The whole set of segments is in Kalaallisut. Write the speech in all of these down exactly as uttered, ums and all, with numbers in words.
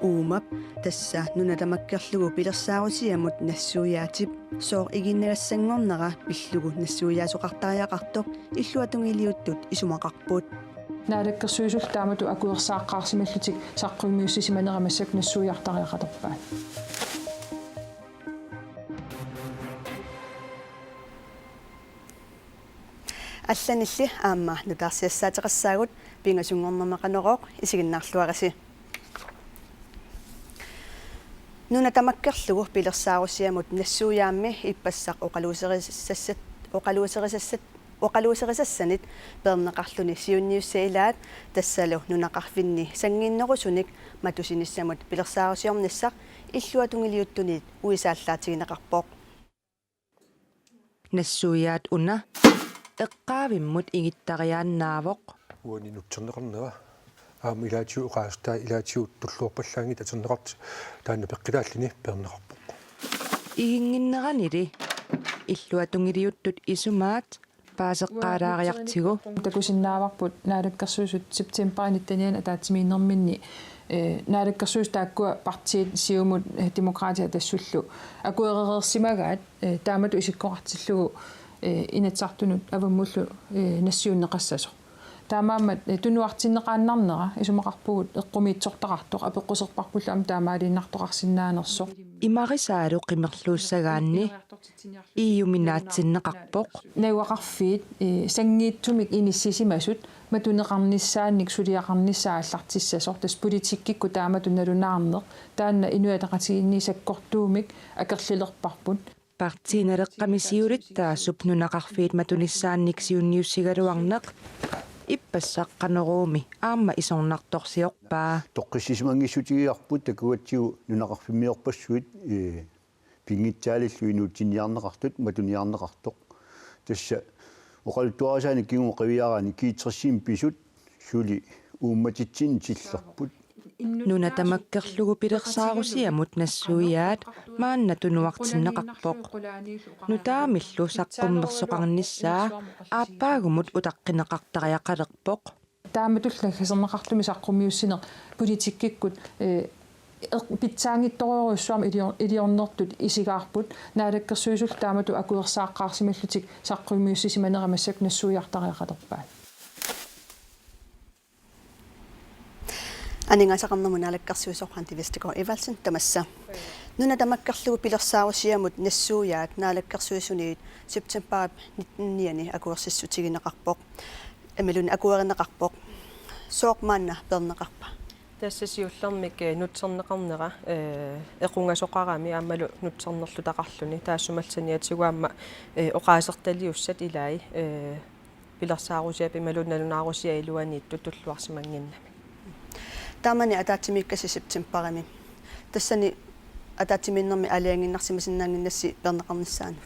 Uumap, tassa nuna tamakkerlugu pilersaarusiamut nassuiaatip, sooq igiinnagassanngornera pillugu nassuiaasoqartariaqartoq illuatungiliuttut isumaqarput. Naalakkersuisullu taamatut akuersaaqqaarsimallutik saqqummiussisimanera massakkut nassuiartariaqalerpaat. Allanilli aamma nutaarsiassaateqassaagut, pingasunngornermi Qanorooq, isiginnaarluarisi. Nuna tamakkerlugu pilersaarusiamut nassuiaammi ippassaq oqaluuserisassat, oqaluuserisassat, oqaluuserisassanit peerneqarluni siunniussat ilaat, tassalu nunaqarfinni sanngiinnerusunik matusinissamut pilersaarusiornissaq illuatungiliuttunit uisaallaatigineqarpoq. Nassuiaat una eqqaavimmut ingittariaannaavoq. Uani nutserneqarnera. Aamma ilaatigut oqaasertai ilaatigut tulluarpallaanngitsut atorneqartut, taanna peqqilaalluni peerneqarpoq. Iginnginneranili illuatungiliuttut isumaat paaseqqaalaariartigu. Takusinnaavarput Naalakkersuisut septembarip nittenianni ataatsimiinnerminni, eh, Naalakkersuisut taakkua partiit Siumut, eh, Demokraatit tassullu akuerereersimagaat, eh, taamatut isikkoqartillugu, eh, Inatsisartunut avammullu, eh, nassiunneqassasoq. Taamaammat, eh, tunuartinneqaannarnera isumaqarpugut eqqumiitsortaqartoq, apeqquserparpullu aamma taamaaliinnartoqarsinnaanersoq. Imarisaalu qimerluussagaanni E U-mi naatsinneqarpoq. Najugaqarfiit, eh, sanngiitsumik inissisimasut matuneqarnissaannik suliaqarnissaa aallartissasoq, tassa politikkikkut taamatut nalunaarneq, taanna Inuit Ataqatigiinni sakkortuumik akerlilerparput. Partii Naleqqami siulittaasup nunaqarfiit matunissaannik siunniussigaluarneq ippassaq Qanoruumi aamma isornartorsiorpaa. Toqqissisimanngissutigivarput takugatsigu nunaqarfimmiorpassuit, eh, pinngitsaalillu inuutsinniarneqartut matuniarneqartoq. Tassa oqaluttuarisaanik kingumut qiviaraanni G tres-imi pisut suli uummatitsinni tillerput. Nuna tamakkerlugu pilersaarusiamut nassuiaat maanna tunuartinneqarpoq. Nutaamillu saqqummersoqarnissaa aappaagumut utaqqineqartariaqalerpoq. Taamatullu naggaserneqarluni saqqummiussineq politikkikkut, eh, eq-, pitsaanngitsorujussuarmik ilior-, iliornertut isigaarput, Naalakkersuisullu taamatut akuersaaqqaarsimallutik saqqummiussisimanera massakkut nassuiartariaqalerpaat. Aningaasaqarnermut naalakkersuisoq Randi Vestergaard Evaldsen tamassa. Nuna tamakkerlugu pilersaarusiamut nassuiaat Naalakkersuisuniit septembarip nittenianni akuersissutigineqarpoq. Imaluunniit akuerineqarpoq. Sooq maanna peerneqarpa? Tassa siullermik, eh, nutserneqarnera, eh, equngasoqarami aammalu nutsernerlutaqarluni, taassumalu saniatigut aamma, eh, oqaasertaliussat ilai, eh, pilersaarusiap imaluunniit nalunaarusiap iluaniittut tulluarsimannginnami. Taamani ataatsimiikkasi septembarimi. Tassani ataatsimiinnermi aalajangiinnarsimasinnaannginnassi peerneqarnissaanut?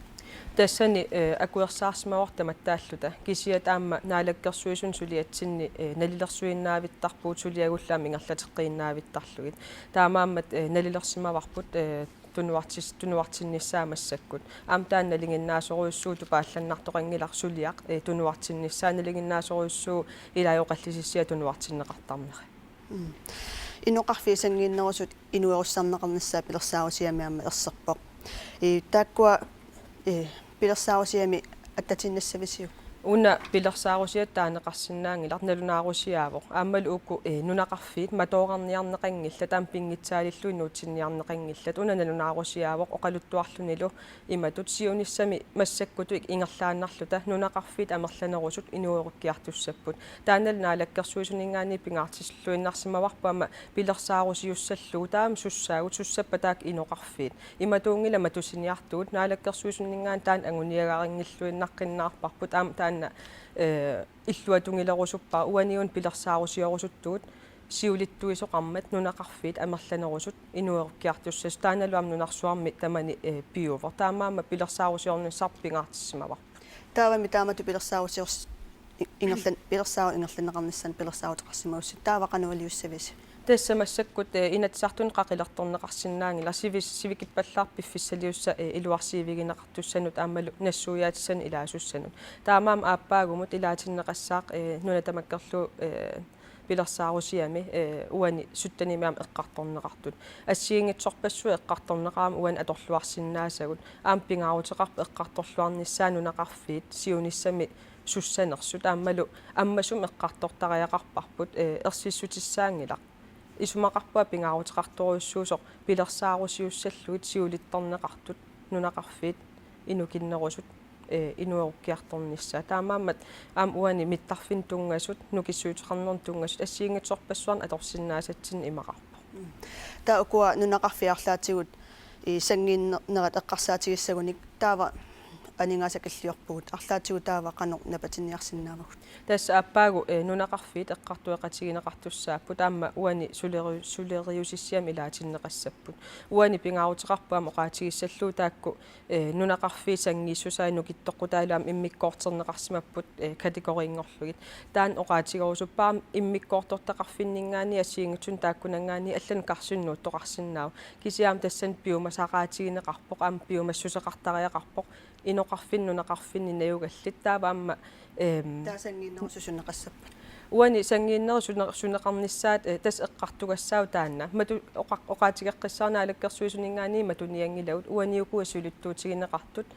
Tassani, eh, akuersaarsimavarput tamattaalluta. Kisianni aamma Naalakkersuisuni suliatsinni, eh, nalilersuinnaavittarpugut suliagullu aamma ingerlateqqiinnaavittarlugit. Taamaammat, eh, nalilersimavarput, eh, tunuartis-, tunuartinnissaa massakkut. Aamma taanna nalinginnaasorujussuuvoq, tupaallannartoqanngilaq suliaq, eh, tunuartinnissaa, nalinginnaasorujussuuvoq ilai oqallisissiat tunuartinneqartarneri. Mm. Inoqarfiit sanngiinnerusut inuerussarneqarnissaat pilersaarusiami aamma erserpoq. Ii, taakkua, ii, pilersaarusiami attatiinnassavisiuk? Una pilersaarusiat taaneqarsinnaanngilaq, nalunaarusiaavoq. Aammalu uku, eh, nunaqarfiit matoorarniarneqanngillat, aamma pinngitsaalillu inuutsinniarneqanngillat. Una nalunaarusiaavoq oqaluttuarlunilu imatut siunissami massakkutut ingerlaannarluta nunaqarfiit amerlanerusut inuerukkiartussapput. Taannalu Naalakkersuisuninngaanniit pingaartilluinnarsimavarput aamma pilersaarusiussallugu taama sussaagut, sussappat taakku inoqarfiit. Imatuunngilaq matusiniartugut, Naalakkersuisuninngaanniit taanna anguniagarinngilluinnaqqinnaarparput, aamma taanna, eh, illuatungilerusuppara uaniuna pilersaarusiorusuttugut siulittuisoqarmat nunaqarfiit amerlanerusut inuerukkiartussasut, taannalu aamma nunarsuarmi tamani, eh, piuvoq. Taamaammat pilersaarusiornissarput pingaartissimavarput. Taavami taamatut pilersaarusiors-, i-, ingerlan-, pilersaarut ingerlanneqarnissaanut pilersaaruteqarsimagussi, taava qanoq iliussavisi? Tassa massakkut, eh, Inatsisartuni qaqilertorneqarsinnaanngilaq, sivis-, sivikippallaartut piffissaliussat, eh, iluarsiivigineqartussanut aammalu nassuiaatissanut ilaasussanut. Taamaammat aappaagumut ilaatinneqassaaq, eh, nuna tamakkerlugu, eh, pilersaarusiami, eh, uani syttenimi aamma eqqartorneqartut. Assigiinngitsorpassuit eqqartorneqarami uani atorluarsinnaasagut. Aamma pingaaruteqarpoq eqqartorluarnissaa nunaqarfiit siunissami sussanersut aammalu ammasumik eqqartortariaqarparput, eh, ersissutissaanngilaq. Isumaqarpunga pingaaruteqartorujussuusoq pilersaarusiussallugit siulittorneqartut nunaqarfiit inukinnerusut, eh, inuerukkiartornissaat. Taamaammat aamma uani mittarfinnut tunngasut, nukissuuteqarnermut tunngasut, assigiinngitsorpassuarnik atorsinnaasatsinnik imaqarpoq. Mm. Taava ukua nunaqarfiit arlaatigut i sanngiinnerat eqqarsaatigissagunik taava aningaasakilliorpugut, arlaatigut taava qanoq napatiniarsinnaavagut? Tassa aappaagu, eh, nunaqarfiit eqqartueqatigineqartussaapput aamma uani suleriu-, suleriusissiami ilaatinneqassapput. Uani pingaaruteqarpoq aamma oqaatigissallugu taakku, eh, nunaqarfiit sanngiissusai nukittoqqutaalu aamma immikkoorterneqarsimapput, eh, kategoriinngorlugit. Taanna oqaatigerusuppara aamma immikkoortortaqarfinninngaanniit assigiinngitsunik taakkunanngaanniit allanut karsinnut nuuttoqarsinnaavoq. Kisianni aamma tassani piumasaqaatigineqarpoq, aamma piumassuseqartariaqarpoq inoqarfinni nunaqarfinni najugallit. Taava aamma, ehm, Taava sanngiinnerusut suneqassappat? Uani sanngiinnerusut sune-, suneqarnissaat, eh, tassa eqqartugassaavoq taanna. Matu oqa-, oqaatigeqqissaarnanga Naalakkersuisuninngaanniit matunianngilagut, uani ukua siulittuutigineqartut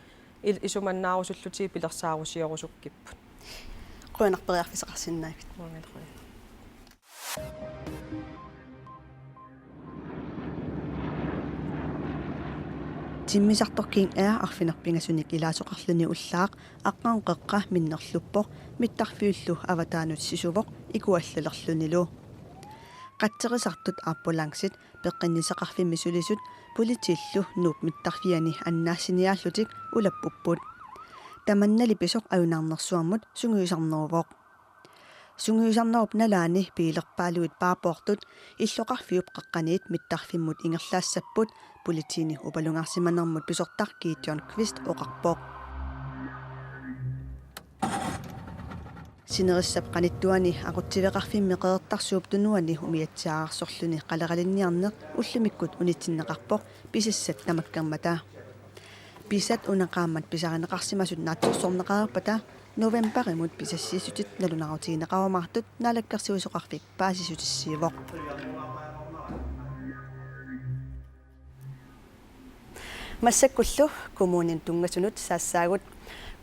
il-, isumannaarusullutigit pilersaarusiorusukkipput. Qujanaq periarfissaqarsinnaagavit. Qujanaq. Timmisartoq King Air arfineq-pingasunik ilaasoqarluni ullaaq aqqaneq-qeqqa minnerluppoq, mittarfiullu avataanut sisuvoq ikuallalerlunilu. Qatserisartut, ambulancit, peqqinnissaqarfimmi sulisut, politiillu Nuup mittarfiani annaassiniaallutik ulappupput. Tamannali pisoq ajunaarnersuarmut sungiusarneruvoq. Sungiusarnerup nalaani biilerpaaluit paapoortut illoqarfiup qeqqaniit mittarfimmut ingerlaassapput, politiini upalungaarsimanermut pisortaq Gideon Qvist oqarpoq. Sinerissap qanittuani aqutsiveqarfimmi Qeqertarsuup Tunuani umiatsiaararsorluni qaleralinniarneq ullumikkut unitsinneqarpoq pisassat tamakkermata. Pisat una qaammat pisarineqarsimasut naatsorsorneqareerpata novembarimut pisassiissutit nalunaarutigineqarumaartut Naalakkersuisoqarfik paasissutissiivoq. Massakkullu kommuninut tunngasunut saassaagut.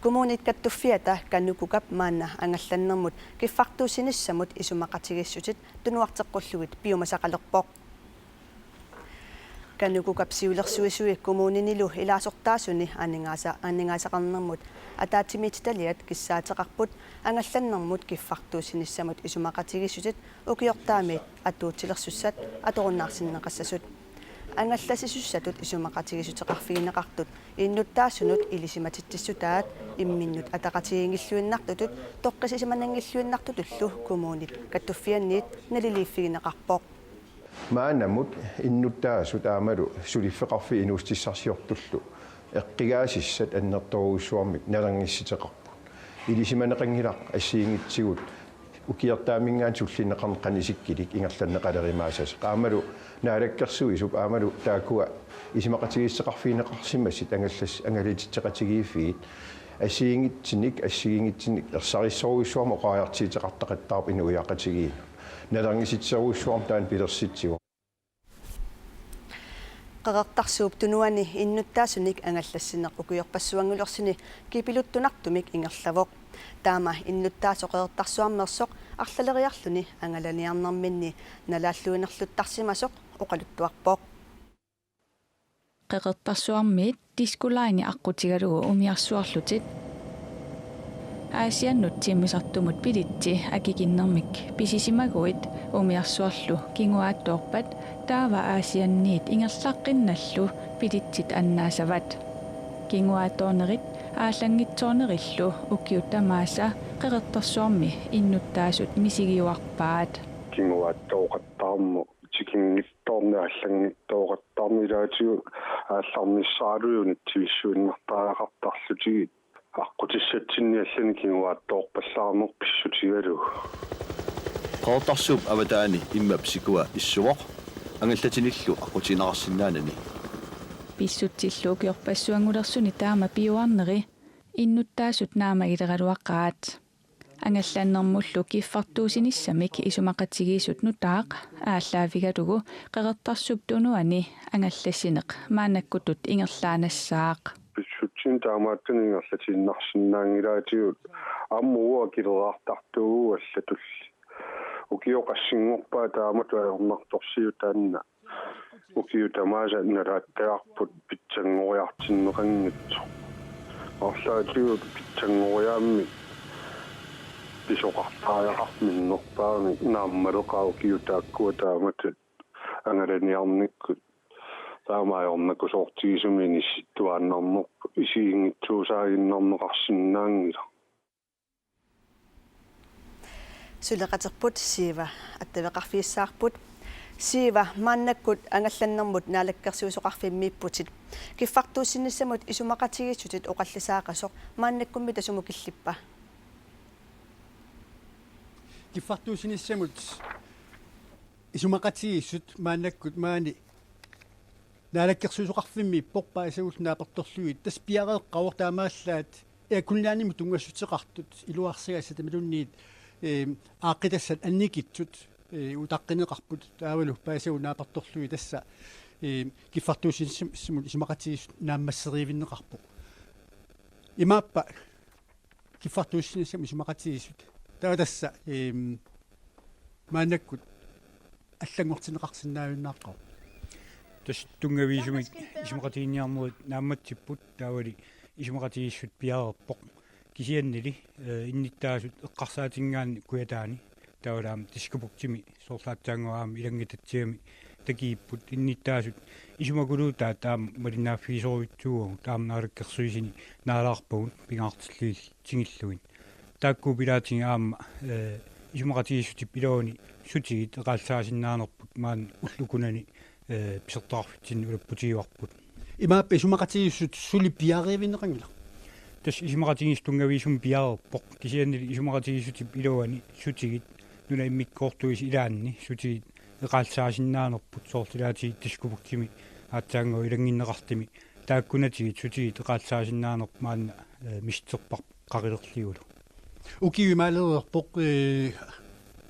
Kommunit kattuffiata KANUKOKA-p maanna angallannermut kiffartuussinissamut isumaqatigiissutit tunuarteqqullugit piumasaqalerpoq. KANUKOKA-p siulersuisui kommuninilu ilaasortaasuni aningaasa-, aningaasaqarnermut ataatsimiititaliat kissaateqarput angallannermut kiffartuussinissamut isumaqatigiissutit ukiortaamiit atuutilersussat atorunnaarsinneqassasut. Angallassisussatut isumaqatigiissuteqarfigineqartut innuttaasunut ilisimatitsissutaat imminnut ataqatigiinngilluinnartutut toqqissisimananngilluinnartutullu kommunit kattuffianniit naliliiffigineqarpoq. Maannamut innuttaasut aammalu suliffeqarfiit inuussutissarsiortullu eqqigaasissat annertoorujussuarmik nalornissuteqarput. Ilisimaneqanngilaq assigiinngitsunik ukiortaaminngaanniit sullinneqarneq qanoq isikkilik ingerlanneqalerimaassasoq. Aammalu Naalakkersuisup aammalu taakkua isumaqatigiissuteqarfigineqarsimasut angallas-, angalatitseqatigiiffiit assigiinngitsunik, assigiinngitsunik ersarissorujussuarmik oqariartuuteqartaqattaarpoq inuiaqatigiinnut. Nalornissuterujussuarmik taanna pilersitsivoq. Qeqertarsuup Tunuani innuttaasunik angallassineq ukiorpassuanngulersuni kipiluttunartumik ingerlavoq. Taama innuttaasoq Qeqertarsuarmeersoq arlaleriarluni angalaniarnerminni nalaalluinerluttarsimasoq oqaluttuarpoq. Qeqertarsuarmiit Disko Line aqqutigalugu umiarsuarlutit Aasiannut timmisartumut bilitsi akikinnermik pisisimaguit umiarsuarlu kinguaattoorpat taava Aasianniit ingerlaqqinnallu bilitsit annaasavat. Kinguaattoornerit aallanngitsoornerillu ukiut tamaasa Qeqertarsuarmi innuttaasut misigiuarpaat. Kinguaattooqattaarneq tikinngitsoorneq aallanngitsoortarneq ilaatigut aallarnissaraluunniit tigissuinnartariaqartarlutigit aqqutissatsinnik allanik kinguaattoorpallaarneq pissutigalugu. Qeqertarsuup avataani immap sikua issuvoq angallatinillu aqqutigineqarsinnaanani. Pissutsillu ukiorpassuanngulersuni taama piuarneri innuttaasut naammagileraluaqaat. Angallannermullu kiffartuussinissamik isumaqatigiissut nutaaq aallaavigalugu Qeqertarsuup Tunuani angallassineq maannakkutut ingerlaannassaaq. Pissutsit taamaattut ingerlatiinnarsinnaanngilaatigut aamma uagut akileraartartuugut allatulli. Ukiut qassinngorpaat taamatut ajornartorsiut taanna. Ukiut tamaasa nalaattagarput pitsanngoriartinneqanngitsoq. Arlaatigut pitsanngoriaammik pisoqartariaqarmat minnerpaamik naammaleqaaq ukiut taakkua taamatut angalaniarnikkut. Taama ajornakusoortigisumik inissittuaannarnerput isiginngitsuusaaginnarneqarsinnaanngilaq. Suleqaterput Siiva attaveqarfigissavarput. Siiva, maannakkut angallannermut naalakkersuisoqarfimmiipputit. Kiffartuussinissamut isumaqatigiissutit oqallisaaqasoq maannakkummi sumut killippa? Kiffartuussinissamut isumaqatigiissut maannakkut maani naalakkersuisoqarfimmiippoq, paasivut naapertorlugit. Tassa piareeqqavoq taamaallaat Air Greenlandimut tunngassuteqartut iluarsagassat imaluunniit, eh, aaqqitassat annikitsut, eh, utaqqineqarput taavalu paasivut naapertorlugit tassa, eh, kiffartuussinissamut isumaqatigiissut naammasserivinneqarpoq. Imaappa kiffartuussinissamut isumaqatigiissut. Taava tassa, ehm, maannakkut allanngortinneqarsinnaajunnaarpoq. Tassa tunngaviusumik isumaqatigiinniarnerit naammatsipput taavali isumaqatigiissut piareerpoq. Kisiannili, eh, innuttaasut eqqarsaatinngaanniit Kujataani taavalu aamma Diskobugtimi soorlu aatsaannguaq aamma ilanngutaatsiami takuupput innuttaasut isumakuluutaat aamma malinnaaffigisorujussuuagut aamma naalakkersuisuni naalaarpagut pingaartillugit tingillugit. Taakkuupput ilaatigut aamma, eh, isumaqatigiissutip iluani sutigut eqaallisaasinnaanerput maani ulloq ukunani, eh, pisortaqarfitsinni ulapputigivarput. Imaappa isumaqatigiissut suli piareerneqanngilaq? Tassa isumaqatigiissut tunngaviusumik piareerpoq, kisiannili isumaqatigiissutip iluani sutigut nunap immikkoortuisa ilaanni sutigut eqaallisaasinnaanerput soorlu ilaatigut Diskobugtimi aatsaannguaq ilanngunneqartumi taakkunatigut sutigut eqaallisaasinnaanerput maanna, eh, misissorparput qaqilerlugulu. Ukiut imaalereerpoq, eh,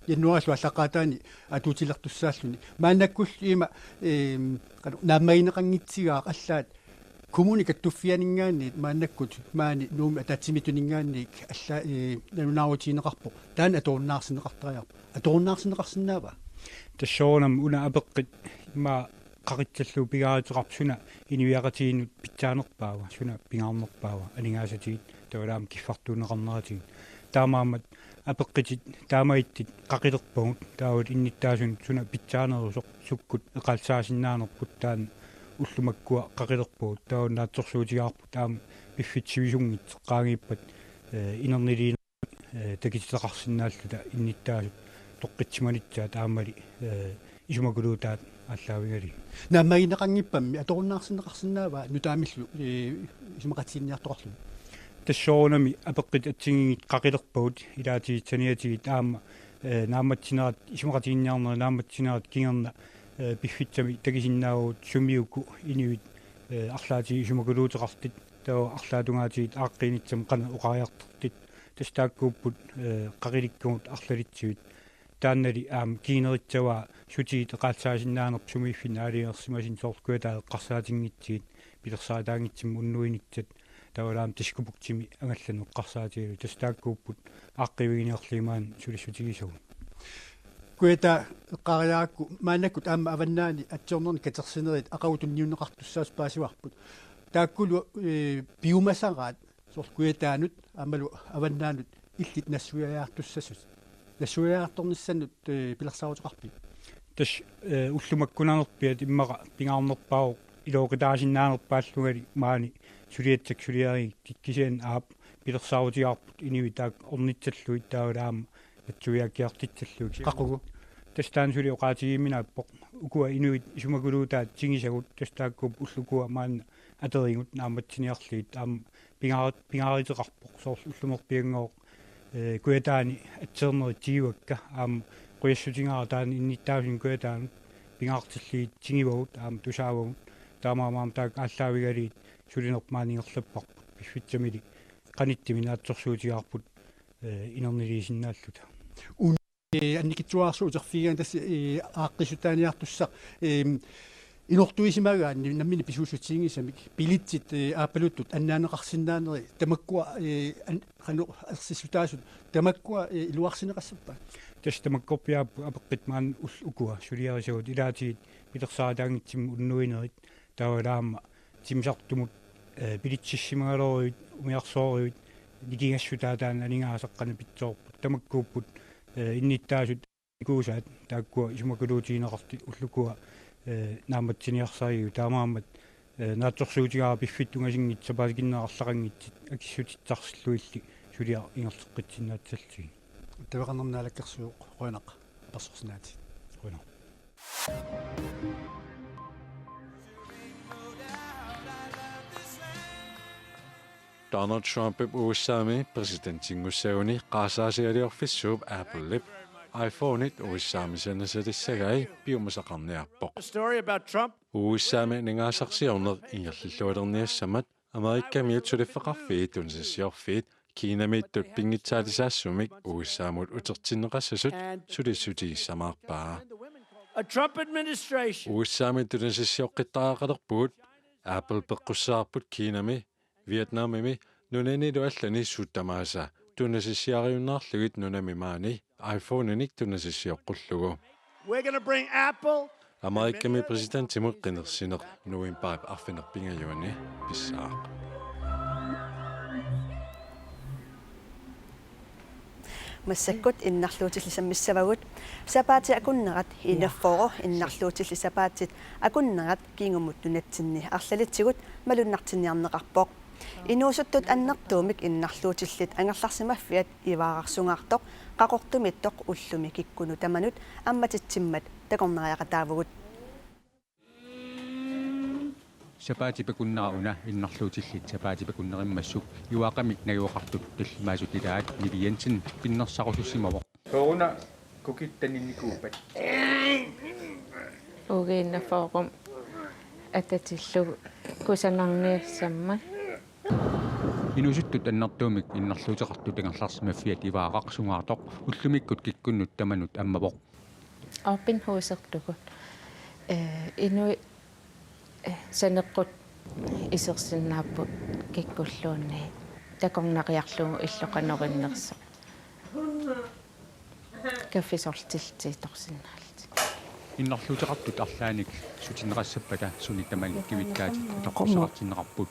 januaarip aallaqqaataani atuutilertussaalluni. Maannakkullu ima, eh, qanoq naammagineqanngitsigaaq allaat kommunip kattuffianinngaanniit maannakkut maani Nuummi ataatsimiittuminngaanniit alla, eh, nalunaarutigineqarpoq. Taanna atorunnaarsinneqartariaqarpoq. Atorunnaarsinneqarsinnaava? Tassa soorunami una apeqqut immaqa qaqitsallugu pingaaruteqarpoq suna inuiaqatigiinnut pitsaanerpaava, suna pingaarnerpaava, aningaasatigit taavalu aamma kiffartuunneqarneratigut. Taamaammat apeqqutit taamaattut qaqilerpagut taavalu innuttaasunut suna pitsaanerusoq sukkut eqaallisaasinnaanerput taanna ullut makkua qaqilerpagut taava naatsorsuutigaarput aamma piffissaq sivisunngitsoq qaangiuppat, eh, inerniliineq eh, takutitaqarsinnaalluta innuttaasut toqqitsimanitsaat aammali, eh, isumakuluutaat aallaavigalugit. Naammagineqanngippammi atorunnaarsinneqarsinnaava nutaamillu, eh, isumaqatigiinniartoqarluni? Tassa soorunami apeqqutit assigiinngitsut qaqilerpagut ilaatigut saniatigut aamma, eh, naammassinerat isumaqatigiinniarnerit naammassinerat kingorna, eh, piffissami takusinnaavagut sumiuku inuit, eh, arlaatigut isumakuluuteqartut taava arlaat tungaatigut aaqqiinissami qanoq oqariartortut. Tassa taakkuupput, eh, qaqilikkagut arlalittut. Taannali aamma kiinerissavaa sutigut eqaallisaasinnaanerput sumiiffinni aalajangersimasuni soorlu Kujataani eqqarsaatinngitsut pilersaarutaanngitsumik unnuinissat taavalu aamma Diskobugtimi angallanneq eqqarsaatigalugu. Tassa taakkuupput aaqqiiviginiarlugit maani sulissutigisagut. Kujataani eqqaariarakku maannakkut aamma avannaani atsiornernik katersinerit aqagu tunniunneqartussaasoq paasivarput. Taakkulu, eh, piumasaraat soorlu Kujataanut aammalu avannaanut illit nassuiaartussasut. Nassuiaartornissannut, eh, pilersaaruteqarpit? Tassa, eh, ullut makkunarpiaat immaqa pingaarnerpaavoq ilooqataasinnaanerpaallungali maani suliassat suliarigakkit kisianni aap pilersaarutigaarput inuit taakku ornissallugit taavalu aamma nassuiaakkiartussallugit. Qaqugu? Tassa taanna suli oqaatigiuminaappoq. Ukua inuit isumakuluutaat tigusagut tassa taakkuupput ullut ukua maanna atorigut naammassiniarlugit aamma pingaar-, pingaaruteqarpoq soorlu ullumerpianngooq, eh, Kujataani atsiornerit tigivakka aamma qujassutigaara taanna innuttaasunik Kujataanut pingaartillugit tiguagut aamma tusaavagut taamaammat aamma taakku aallaavigalugit sulinerput maani ingerlapparput piffissamili qanittumi naatsorsuutigaarput eh, inerniliisinnaalluta. Un-, eh, annikitsuararsuup uterfigigaanni tassa, eh, aaqqissutaaniartussaq, eh, inortuisimagaanni nammineq pisuussutiginngisamik billetsit, eh, aappaluttut annaaneqarsinnaaneri tamakkua, eh, an-, qanoq ersissutaasut tamakkua, eh, iluarsineqassappat? Tassa tamakkorpiaap apeqqut maani ul-, ukua suliarisagut ilaatigut pilersaarutaanngitsumik unnuinerit taavalu aamma timmisartumut, eh, bilitsissimagaluaruit umiarsuaruit nikingassutaat taanna aningaasaqarnermik pitsoorput tamakkuupput, eh, innuttaasut ikuusaat taakkua isumakuluutigineqartut ullukua, eh, naammassiniarsarigaat taamaammat, eh, naatsorsuutigaara piffissaq ungasinngitsoq sapaatip akunnerata arlaqanngitsut akissutissarsiorlugillu suliaq ingerlateqqissinnaassallugit. Taveqarnermut naalakkersuisoq qujanaq apersorsinnaagatsigit. Qujanaq. Donald Trumpip U S A-mi præsidentinngussaaguni qaasaasialiorfissuup Applep iPhone-it U S A-mi sanasalissagai piumasaqarniarpoq. A story about Trump. U S A-mi aningaasarsiorneq ingerlalluarniassammat Amerikamiut suliffeqarfiit tunisassiorfiit Kinamiittut pinngitsaalisaasumik U S A-mut utertinneqassasut sulissutigissamaarpaa. A Trump administration. U S A-mi tunisassiooqqittariaqalerpugut, Apple peqqussaarput Kinami, Vietnamimi nunanilu allani suut tamaasa tunisassiariunnaarlugit nunami maani iPhone-inik tunisassiooqqullugu. We're gonna bring Apple. Amerikami præsidentimut qinersineq novembarip arfineq-pingajuanni pissaaq. Massakkut innarluutillit sammissavagut. Sapaatit akunnerat enogfyrre, innarluutillit sapaatit akunnerat kingumut nunatsinni arlalitsigut malunnartinniarneqarpoq. Inuusuttut annertuumik innarluutillit angerlarsimaffiat Ivaaraq Sungaartoq Qaqortumiittoq ullumi kikkunnut tamanut ammatitsimmat takornariaqataavugut. Sapaatip akunnera una innarluutillit sapaatip akunnerimmassuk Ivaaqami najugaqartut tallimaasut ilaat Nivi Jensen pinnersarusussimavoq. Sooruna kukittaninnikuuppat? Uagut enogfyrre atatillugu kusanarniassammat. Inuusuttut annertuumik innarluuteqartut angerlarsimaffiat Ivaaraq Sungaartoq ullumikkut kikkunnut tamanut ammavoq. Open husertugut. Eh, inuit, eh, saneqqut isersinnaapput kikkulluunniit takornariarlugu illoqarneq innersoq. Kaffi sortiltiitorsinnaallutik. Innarluuteqartut arlaannik sutinneqassappata suni tamani kivittaatit atorfissaqartinneqarput.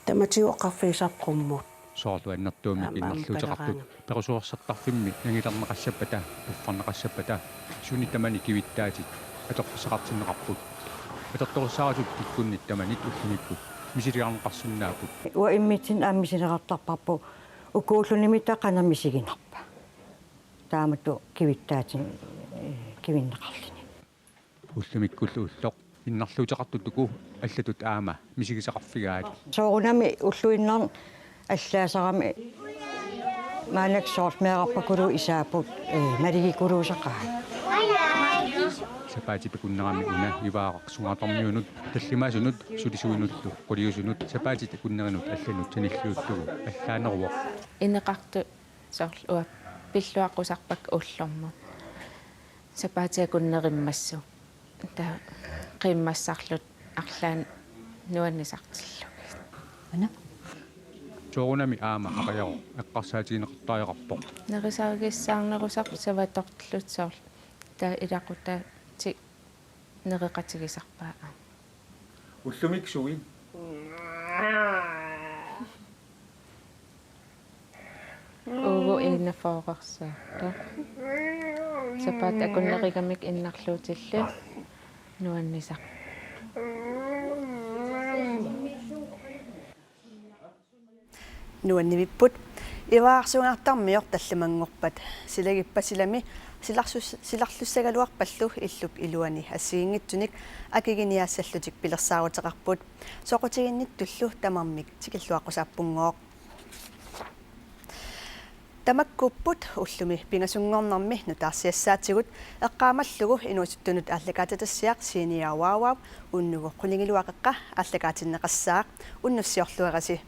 Tamatigut oqarfigisarput qummut. Soorlu annertuumik innarluuteqartut perusuersartarfimmi nangilerneqassappata, uffarneqassappata, suni tamani kivittaatit atorfissaqartinneqarput. Atortorissaarutit kikkunnit tamanit ullumikkut misiligarneqarsinnaapput. Uanga immitsinnut aamma misileqartarparput ukuullunimi taava qanoq misiginarpa. Taamatut kivittaatit, eh, kivinneqarluni. Ullumikkullu ulloq innarluuteqartut uku allatut aamma misigisaqarfigaat. Soorunami ulluinnarni allaasarami maannakkut soorlu meerarpakuluit isaapput, eh, naligiikuluusaqaat. Sapaatip akunnerami una Ivaaraq Sungaartormiunut tallimaasunut sulisuinullu quliusunut sapaatit akunnerinut allanut sanilliullugu allaaneruvoq. Ineqartut soorlu uanga pilluaqqusarpakka ullormut. Sapaatip akunnerimmassuk. Taava qiimmassarluta arlaannik nuannisartillugit. Una. Soorunami aamma ariaroq eqqarsaatigineqartariaqarpoq. Nerisarigissaarnerusarput savatortilluta soorlu. Taava ilaqutaatit nereqatigisarpaat aamma. Ullumi suit? Uagut enogfyrreersaartoq. Sapaatit akunnerigamik innarluutillit nuannisar. Nuannivipput. Ivaaraq Sungaartormioq tallimanngorpat silagippat silami silarsus-, silarlussagaluarpallu illup iluani assigiinngitsunik akiginiaassallutik pilersaaruteqarput. Soqutiginnittullu tamarmik tikilluaqqusaappunngooq. Tamakkuupput ullumi pingasunngornermi nutaarsiassaatigut, eqqaamallugu inuusuttunut aallakaatitassiaq Senior Wauwau unnugu qunigiluaqeqqa aallakaatinneqassaaq, unnussiorluarisi.